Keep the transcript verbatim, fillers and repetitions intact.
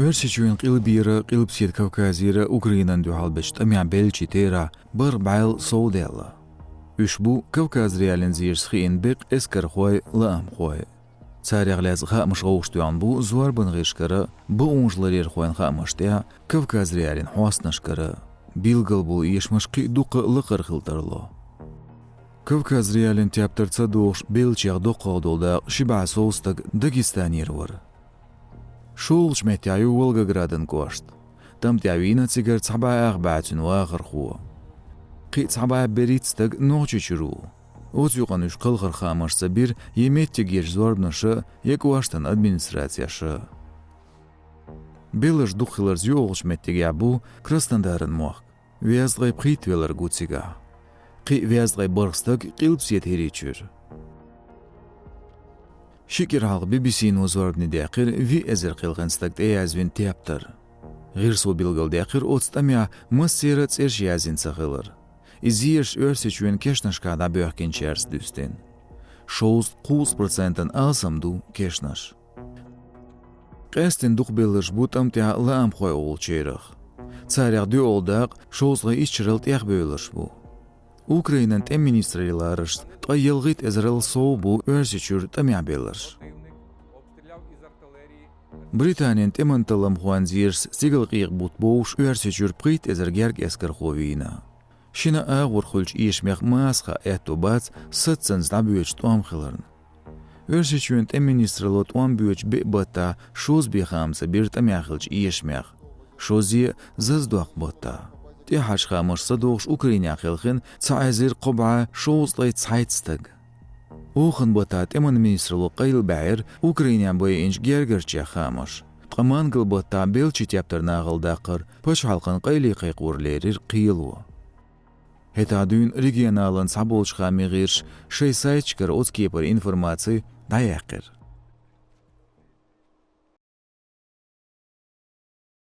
Оьрсийчоьнан къилбера, Къилбаседа Кавказера Украинана дуьхьал бечу тӀамехь беллачийн терахь бархӀ бӀаьлла сов даьлла. Уьш бу Кавказ.Реалиин зераш хиъна беккъа эскархой, лаамхой. Царех лаьцна хаамаш гӀовшах тоьхна бу зорбан гӀирсашкара, бакъонаш ларъярхойн хаамаш тӀехь Кавказ.Реалиин хьостанашкара. Билгал болу эшамаш кхин а дуккха а лакхара хила тарло. Кавказ.Реалиин тептар ца дохуш беллачех доккхагӀа долу дакъа ши бӀе сов стаг Дагестанера вара. ШолгӀачу меттехь ю Волгоградан кӀошт. ТӀам тӀехь вийна цигара цхьа бӀе ах бӀе цуьнан вахархо. Кхин а цхьа бӀе берхӀитта стаг Нохчийчуьра ву. Оцу юкъана уьш кхалхар хаамаш ца бира я меттигерчу зорбанаша, я кӀоштан администрацеша. Белларш дукха хиларца йоьалгӀачу меттигехь бу Краснодаран мохк. Везткъе пхийтта велар гу цигахь. Кхин а везткъе бархӀ стаг Къилбаседа ХӀирийчуьра. Ши кӀира хьалха Би-Би-Си-но зорбане даьккхира виъ эзар кхелхина стаг тӀеязвина тептар. ГӀирсо билгалдаьккхира оцу тӀамехь массеран а цӀераш яздина ца хилар. И зераш Оьрсийчоьнан кешнашкахь дӀабоьхкинчаьрца дуьстина. Шовзткъа кхузткъа процентана алсам ду кешнаш. Къаьсттина дукха белларш бу тӀам тӀехь лаамхой олучерах. Царех доьалгӀа дакъа шовзткъе исс чарал тӀехбевлларш бу. Украинан тӀеман министраллин ларашца, ткъе ялхитта эзарал сов бу Оьрсийчуьра тӀамехь белларш. Британин тӀеман талламхойн зерашца стигалкъекъа бутт бовш Оьрсийчуьра пхийтта эзар герга эскархо вийна. Шина агӀор хуьлучу эшамех масех а аьтто бац саццанца дӀабоьдуш тӀом хиларна. Оьрсийчоьнан тӀеман министралло тӀом боьдучу биъ баттахь шозза бен хаам ца бира тӀамехь хиллачу эшамех, шозза а зазадоккху баттахь. ТӀаьхьарчу хаамашца догӀуш Украинехь кхелхина цхьа эзар кхо бӀе шовзткъе цхьайтта стаг. Оханан баттахь тӀеман министралло къайлабаьхьира Украинехь байинчу гергарчех хаамаш, ткъа мангал баттахь беллачийн тептар нахала даккхар пачхьалкхан къайле кхайкхор лерира кхело. ХӀетахь дуьйна регионалан цхьаболчу хаамийн гӀирсаша шайн сайташкара оцу кепара информаци дӀаяьккхира.